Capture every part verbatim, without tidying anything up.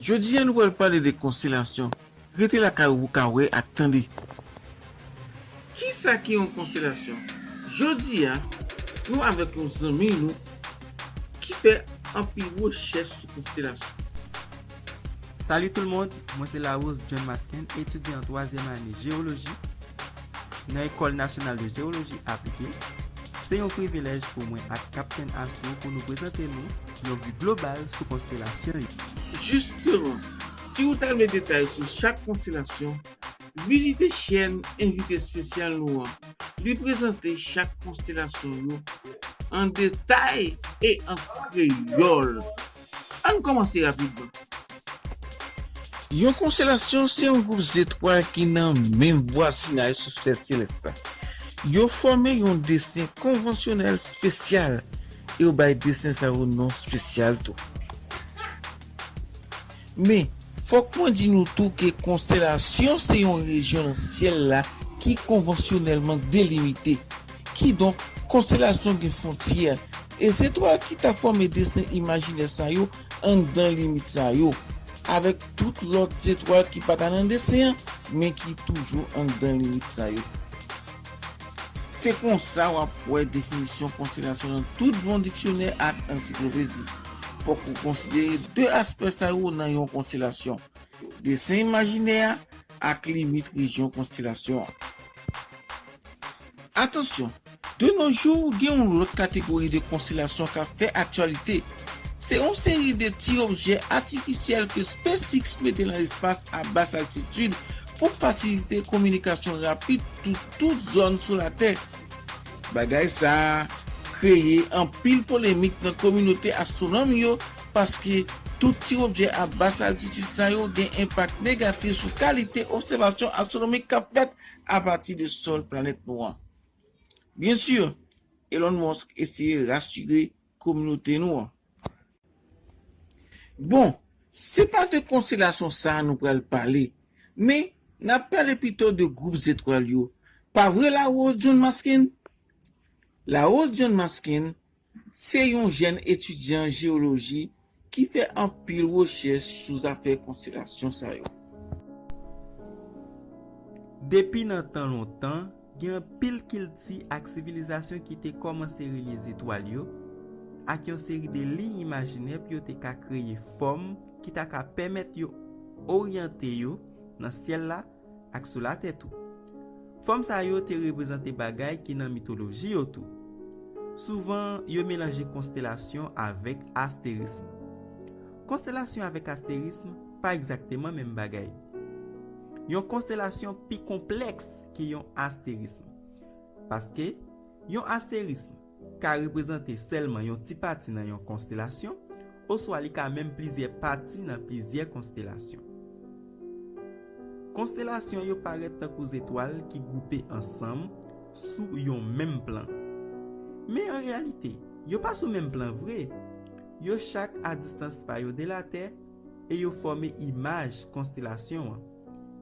Jodi a nou pral pale de konstelasyon. Rete lakay ou pou w ka wè ak tande. Kisa ki yon konstelasyon? Jodi a, nou avèk yon zanmi nou ki fè anpil rechèch sou konstelasyon. Salut tout le monde, mwen se Larose John Maskin, etidyan twazyèm ane jewoloji nan Ecole Nationale de Géologie Appliquée. Se yon privilèj pou mwen ak Kaptenn Astro pou nou prezante nou yon vi global sou konstelasyon yo. Jisteman, si ou ta vle detay sou chak konstelasyon, vizite chèn envite espesyal nou an. Li prezante chak konstelasyon yo an detay e an kreyòl. Ann kòmanse rapidman. Yon konstelasyon se yon gwoup zetwal ki nan menm vwazinay sou syèl selès la. Yo fòme yon desen konvansyonèl espesyal e yo bay desen sa yo non espesyal tou. Men, fòk mwen di nou tou ke konstelasyon se yon rejyon nan syèl la ki konvansyonèlman delimite. Kidonk, konstelasyon gen fwontyè, e zetwal ki ta fòme desen imajinè sa yo anndan limit sa yo, avèk tout lòt zetwal ki pa ta nan desen an, men ki toujou anndan limit sa yo. Se konsa w ap wè definisyon konstelasyon nan tout bon diksyonè ak ansiklopedi. Fòk ou konsidere de aspè sa yo nan yon konstelasyon: desen imajinè a ak limit rejyon konstelasyon an. Atansyon, de nos jours, gen yon lòt kategori de konstelasyon k ap fè aktyalite. Se yon seri de ti objè atifisyèl ke SpaceX mete nan lespas a bas altitid pou fasilite kominikasyon rapid tout, tout zòn sou Latè. Bagay sa a kreye anpil polemik nan kominote astwonòm yo, paske tout ti objè a bas altitid sa yo gen enpak negatif sou kalite obsèvasyon astwonomik k ap fèt apati de sòl planèt nou an. Byen si, Elon Musk eseye rasire kominote nou an. Bon, se pa de konstelasyon sa a nou pral pale, men n ap pale pito de gwoup zetwal yo. Pa vre, Larose John Maskin? Larose John Maskin se yon jèn etidyan jewoloji ki fè anpil rechèch sou zafè konstelasyon sa yo. Depi nan tan lontan, gen anpil kilti ak sivilizasyon ki te kòmanse relye zetwal yo ak yon seri de liy imajinè pou yo te ka kreye fòm ki ta ka pèmèt yo oryante yo nan syèl la ak sou Latè tou. Fòm sa yo te reprezante bagay ki nan mitoloji yo tou. Souvan, yo melanje konstelasyon avèk asterism. Konstelasyon avèk asterism pa egzakteman menm bagay. Yon konstelasyon pi konplèks ke yon asterism. Paske, yon asterism ka reprezante sèlman yon ti pati nan yon konstelasyon, oswa li ka menm plizyè pati nan plizyè konstelasyon. Konstelasyon yo parèt tankou zetwal ki gwoupe ansanm sou yon menm plan. Men an reyalite, yo pa sou menm plan vre. Yo chak a distans pa yo de Latè e yo fòme imaj konstelasyon an,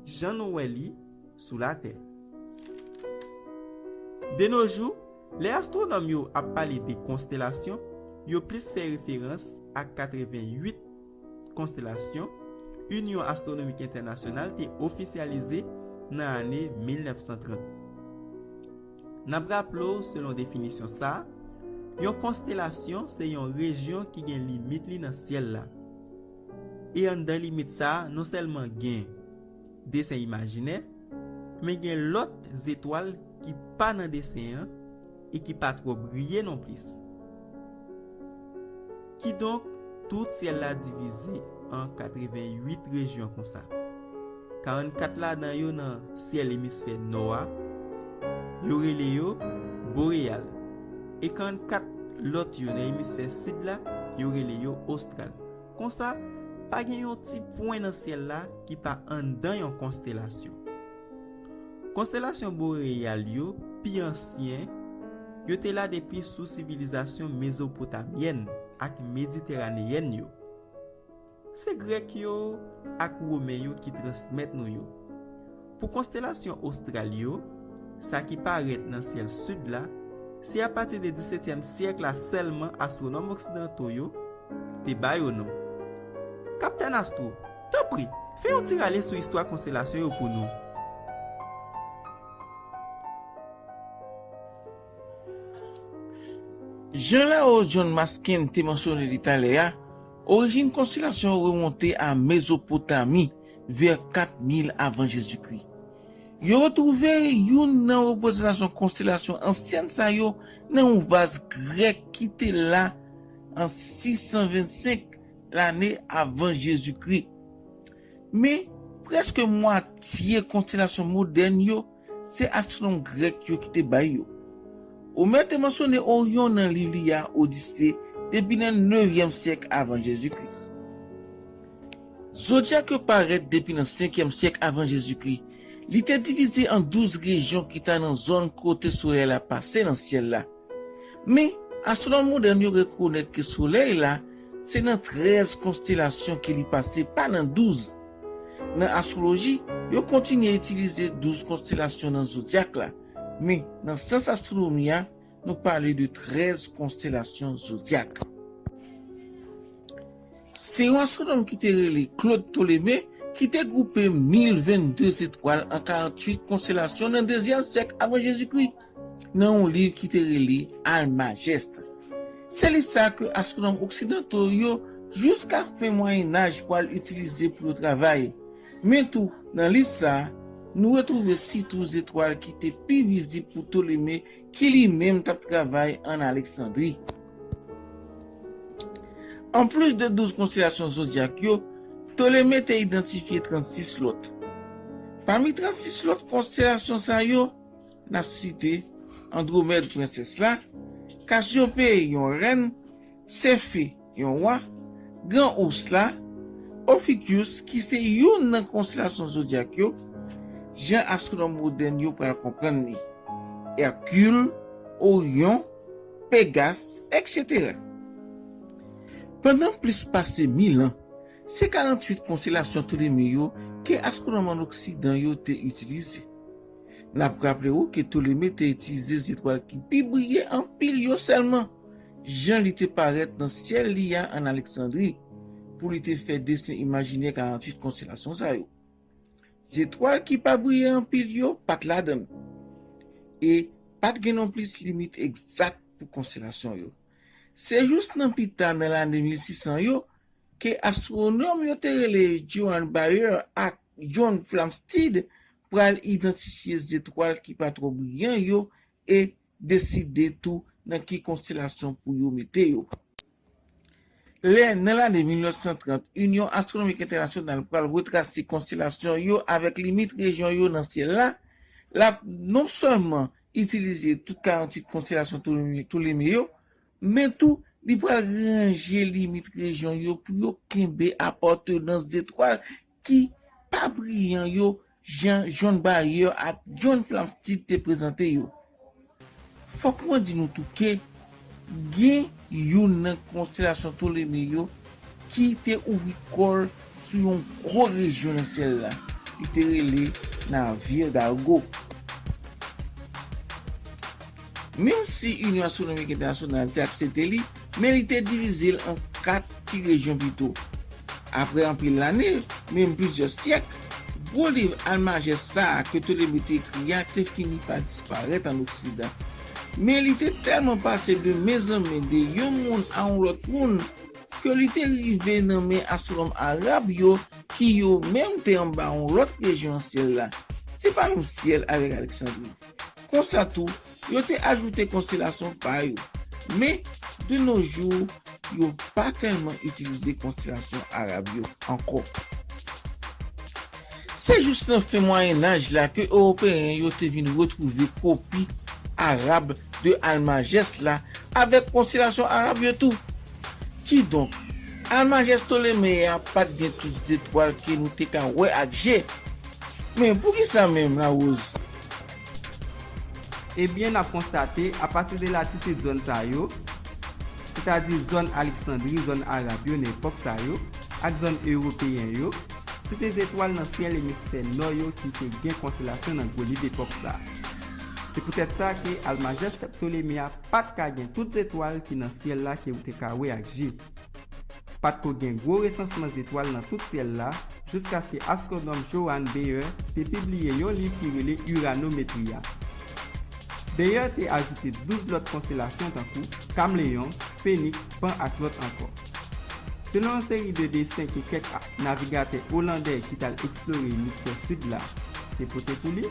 jan nou wè li sou Latè. De nos jours, lè astwonòm yo ap pale de konstelasyon, yo plis fè referans ak katreventuit konstelasyon Inyon Astwonomik Entènasyonal te ofisyalize nan ane mil nèf san trant. N ap raple w, selon definisyon sa a, yon konstelasyon se yon rejyon ki gen limit li nan syèl la. E anndan limit sa a, non sèlman gen desen imajinè, men gen lòt zetwal ki pa nan desen an e ki pa twò briye nonplis. Kidonk, tout syèl la divize an katreventuit rejyon konsa. Karannkat ladan yo nan syèl emisfè nò a, yo rele yo boreyal, e karannkat lòt yo nan emisfè sid la, yo rele yo ostral. Konsa, pa gen yon ti pwen nan syèl la ki pa anndan yon konstelasyon. Konstelasyon boreyal yo pi ansyen, yo te la depi sou sivilizasyon mezopotamyèn ak mediteraneyèn yo. Se Grèk yo ak Women yo ki transmèt nou yo. Pou konstelasyon ostral yo, sa ki parèt nan syèl sid la, se apati de disetyèm syèk la sèlman astwonòm oksidanto yo te ba yo non. Kaptèn Astro, Tanpri, fè yon ti rale sou istwa konstelasyon yo pou nou. Jan Laos John Maskin te mansyone li talè a, orijin konstelasyon yo remonte a Mezopotami, vè kat mil avan Jezikri. Yo retwouve youn nan reprezantasyon konstelasyon ansyèn sa yo nan yon vaz grèk ki te la an sis san vennsenk lane avan Jezikri. Men, prèske mwatye konstelasyon modèn yo, se astwonòm grèk yo ki te bay yo. Omè te mansyone Oryon nan liv li a, Odise, depi nan nevyèm syèk avan Jezikri. Zodyak yo parèt depi nan senkyèm syèk avan Jezikri. Li te divize an douz rejyon ki ta nan zòn kote solèy la pase nan syèl la. Men, astwonòm modèn yo rekonèt ke solèy la se nan trèz konstelasyon ke li pase, pa nan douz. Nan astwoloji, yo kontinye itilize douz konstelasyon nan zodyak la. Men, nan syans astwonomi a, nou pale de trèz konstelasyon zodyak. Se yon astwonòm ki te rele Claude Ptolémée ki te gwoupe mil vennde zetwal an karanntuit konstelasyon nan dezyèm syèk avan Jezikri, nan yon liv ki te rele Almagest. Se liv sa a ke astwonòm oksidanto yo, jiska fen Mwayennaj, pral itilize pou yo travay. Men tou, nan liv sa a, nou retwouve sitou zetwal ki te pi vizib pou Ptolémée, ki li menm t ap travay ann Aleksandri. Anplis de douz konstelasyon zodyak yo, Ptolémée te idantifye trannsis lòt. Pami trannsis lòt konstelasyon sa yo, n ap site Andwomèd, prensès la, Kasyope, yon rèn, Sefe, yon wa, Gran Ous la, Ophiuchus, ki se youn nan konstelasyon zodyak yo, jan astwonòm modèn yo pral konprann li, Hercule, Orion, Pegas, etsetera. Pandan plis pase mil an, se karanntuit konstelasyon Ptolémée yo ke astwonòm ann Oksidan yo te itilize. N ap raple w ke Ptolémée te itilize zetwal ki pi briye anpil yo sèlman, jan li te parèt nan syèl li a ann Aleksandri, pou li te fè desen imajinè karanntuit konstelasyon sa yo. Zetwal ki pa briye anpil yo pa t ladan l. E pa t gen nonplis limit egzak pou konstelasyon yo. Se jis nan pita, nan lane mil sis san yo, ke astwonòm yo te rele Johann Bayer ak John Flamsteed pral idantifye zetwal ki pa twò briyan yo e deside tou nan ki konstelasyon pou yo mete yo. Lè, nan lane mil nèf san trant, Inyon Astwonomik Entènasyonal pral retrase konstelasyon yo avèk limit rejyon yo nan syèl la, l ap non sèlman itilize tout karanntuit konstelasyon Ptolémée, Ptolémée yo, men tou, li pral ranje limit rejyon yo pou yo kenbe apatenans zetwal ki pa briyan yo, jan John Bayer ak John Flamsteed te prezante yo. Fòk mwen di nou tou ke gen youn nan konstelasyon Ptolémée yo ki te ouvri kò l sou yon gwo rejyon nan syèl la. Li te rele Navier d'Argo. Menm si Inyon Astwonomik Entènasyonal te aksepte li, men li te divize l an kat ti rejyon pito. Apre anpil lane, menm plizyè syèk, gwo liv Almagest sa a ke Ptolémée te ekri a te fini pa disparèt ann Oksidan. Men li te tèlman pase de men an men de yon moun a yon lòt moun ke li te rive nan men astwonòm arab yo, ki yo menm te anba yon lòt rejyon nan syèl la. Se pa menm syèl avèk Aleksandri. Konsa tou, yo te ajoute konstelasyon pa yo. Men, de nos jours, yo pa tèlman itilize konstelasyon arab yo ankò. Se jis nan fen Mwayennaj la ke Ewopeyen yo te vin retwouve kopi arab de Almagest la avèk konstelasyon arab yo tou. Kidonk, Almagest Ptolémée a pa t gen tout zetwal ke nou te ka wè ak je. Men poukisa menm, Larose? Ebyen, n ap konstate, apati de latitid zòn sa yo, sètadi zòn Aleksandri, zòn arab yo nan epòk sa yo, ak zòn ewopeyen yo, se te zetwal nan syèl emisfè nò yo ki te gen konstelasyon nan gwo liv epòk sa a. Se poutèt sa ke Almagest Ptolémée a pa t ka gen tout zetwal ki nan syèl la ke ou te ka wè ak je. Pa t ko gen gwo resansman zetwal nan tout syèl la, jiskaske astwonòm Johann Bayer te pibliye yon liv ki rele Uranometria. Bayer te ajoute douz lòt konstelasyon tankou Kameleyon, Feniks, Pan ak lòt ankò. Selon yon seri de desen ke kèk a- navigatè olandè ki t al eksplore emisfè sid la te pote pou li,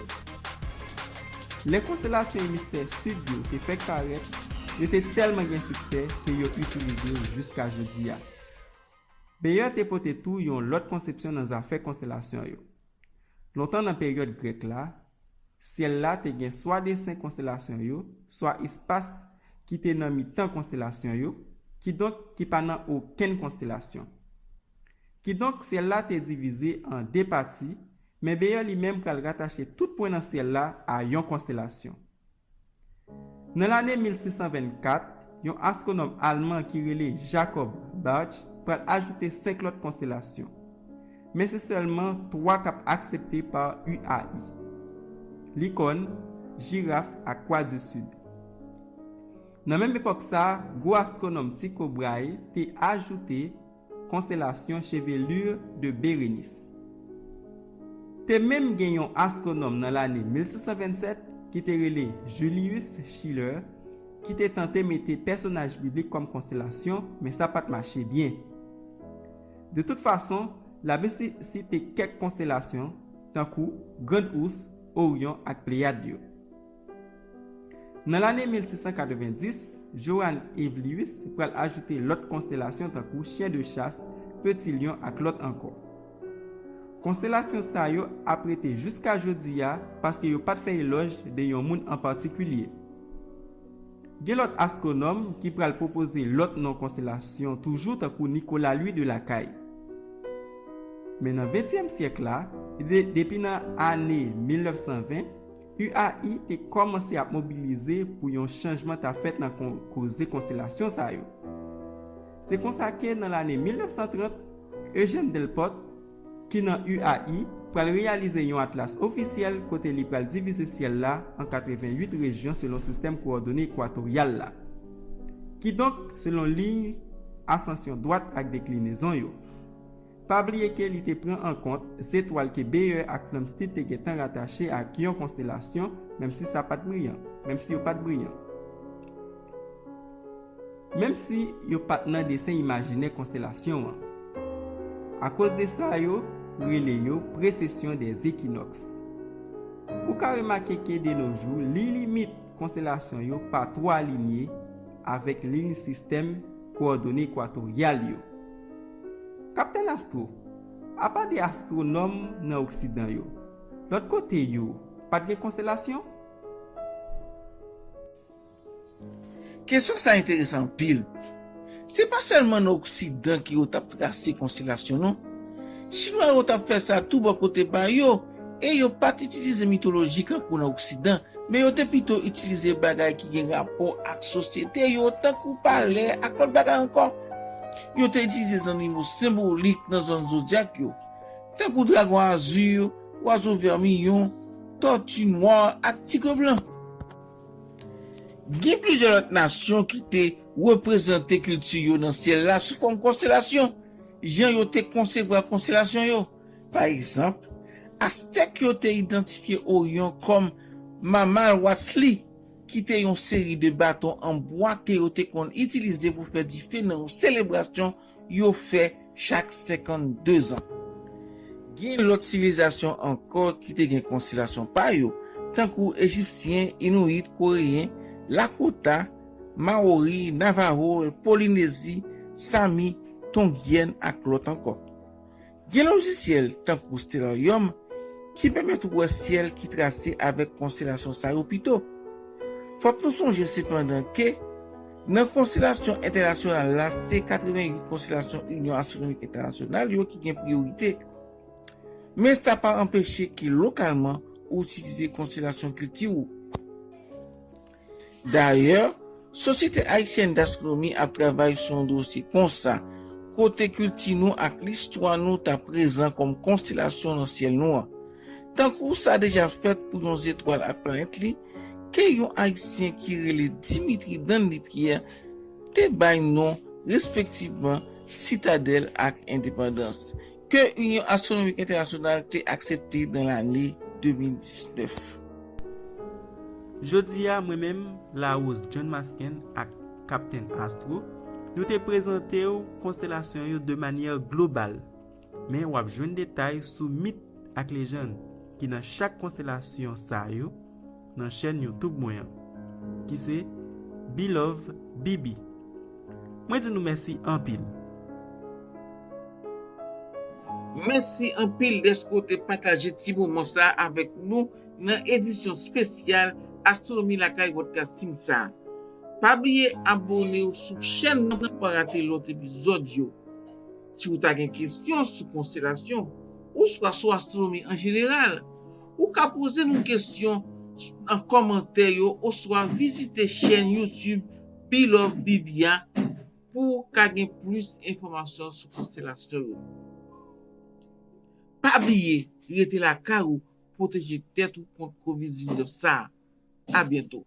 lè konstelasyon emisfè sid yo te fèk parèt, yo te tèlman gen siksè ke yo itilize yo jiska jodi a. Bayer te pote tou yon lòt konsepsyon nan zafè konstelasyon yo. Lontan nan peryòd grèk la, syèl la te gen swa desen konstelasyon yo, swa espas ki te nan mitan konstelasyon yo, kidonk ki pa nan okenn konstelasyon. Kidonk, syèl la te divize an de pati, men Bayer li menm pral ratache tout pwen nan syèl la a yon konstelasyon. Nan lane mil sis san vennkat, yon astwonòm alman ki rele Jacob Bartsch pral ajoute senk lòt konstelasyon. Men se sèlman twa k ap aksepte pa U A I: Likòn, Jiraf ak Kwa di Sid. Nan menm epòk sa a, gwo astwonòm Tycho Brahe te ajoute konstelasyon Chevelure de Bérénice. Te menm gen yon astwonòm nan lane mil sis san vennsèt ki te rele Julius Schiller ki te tante mete pèsonaj biblik kòm konstelasyon, men sa pa t mache byen. De tout fason, l ap site kèk konstelasyon, tankou Grann Ous, Oryon ak Pleyad yo. Nan lane mil sis san katrevenndis, Johann Hevelius pral ajoute lòt konstelasyon tankou Chien de chasse, Petit Lion ak lòt ankò. Konstelasyon sa yo ap rete jiska jodi a paske yo pa t fè elòj de yon moun an patikilye. Gen lòt astwonòm ki pral pwopoze lòt non konstelasyon toujou, tankou Nicolas Louis de Lacaille. Men nan ventyèm syèk la, de- depi nan ane mil nèf san ven, U A I te kòmanse ap mobilize pou yon chanjman ta fèt nan kon- koze konstelasyon sa yo. Se konsa ke nan lane mil nèf san trant, Eugène Delport, ki nan U A I, pral reyalize yon atlas ofisyèl kote li pral divize syèl la an katreventuit rejyon selon sistèm kowòdone ekwatoryal la. Kidonk, selon liy asansyon dwat ak deklinezon yo. Pa bliye ke li te pran an kont zetwal ke Bayer ak Flamsteed te gentan ratache ak yon konstelasyon, menm si sa pa t briyan, menm si yo pa t briyan. Menm si yo pa t nan desen imajinè konstelasyon an. Akoz de sa, yo rele yo presesyon dè ekinòks. Ou ka remake ke de no jou, liy limit konstelasyon yo pa twò alinye avèk liy sistèm kowòdone ekwatoryal yo. Kaptèn Astro, apa de astwonòm nan Oksidan yo, lòt kote yo pa t gen konstelasyon? Kesyon sa enteresan anpil. Se pa sèlman nan Oksidan ke yo t ap trase konstelasyon, non. Chinwa yo t ap fè sa tou bò kote pa yo, e yo pa t itilize mitoloji kankou nan Oksidan, men yo te pito itilize bagay ki gen rapò ak sosyete yo, tankou palè ak lòt bagay ankò. Yo te itilize zannimo senbolik nan zòn zodyak yo, tankou dragon azi, wazo vèmiyon, tòti nwa ak tigre blan. Gen plizyè lòt nasyon ki te reprezante kilti yo nan syèl la sou fòm konstelasyon, jan yo te konsevwa konstelasyon yo. Pa egzanp, Aztèk yo te idantifye Oryon kòm Mamalwasli, ki te yon seri de baton an bwa ke yo te konn itilize pou fè dife nan yon selebrasyon yo fè chak senkanndezan. Gen lòt sivilizasyon ankò ki te gen konstelasyon pa yo, tankou Ejipsyen, Inouit, Koreyen, Lakota, Mawori, Navaho, Polinezi, Sami, Tongyèn ak lòt ankò. Gen lojisyèl, tankou Stellarium, ki pèmèt ou wè syèl ki trase avèk konstelasyon sa yo pito. Fòk nou sonje sepandan ke nan konstelasyon entènasyonal la, se katreventuit konstelasyon Inyon Astwonomik Entènasyonal yo ki gen priyorite. Men sa pa anpeche ke lokalman ou itilize konstelasyon kilti ou. Dayè, Sosyete Ayisyèn Dastwonomi ap travay sou yon dosye konsa, kote kilti nou ak listwa nou ta prezan kòm konstelasyon nan syèl nou an. Tankou sa deja fèt pou yon zetwal ak planèt li, ke yon Ayisyen ki rele Dimitri Dannelly Pierre te bay non respektivman Sitadèl ak Endepandans, ke Inyon Astwonomik Entènasyonal te aksepte nan lane de mil diznèf. Jodi a, mwen menm, Larose John Masken ak Kaptenn Astro, nou te prezante w konstelasyon yo de manyè global, men w ap jwenn detay sou mit ak lejann ki nan chak konstelasyon sa yo nan chèn YouTube mwen an, ki se Be Love B B. Mwen di nou mèsi anpil. Mèsi anpil dèske w te pataje ti moman sa a avèk nou nan edisyon espesyal Astwonomi Lakay Podcasting sa a. Pa bliye abòne w sou chèn nan pou w pa rate lòt epizòd yo. Si w ta gen kesyon sou konstelasyon, oswa sou astwonomi an jeneral, ou ka poze nou kesyon nan kòmantè yo oswa vizite chèn YouTube Be Love B B a pou w ka gen plis enfòmasyon sou konstelasyon yo. Pa bliye, rete lakay ou, pwoteje tèt ou kont kovid diznèf sa a. A byento.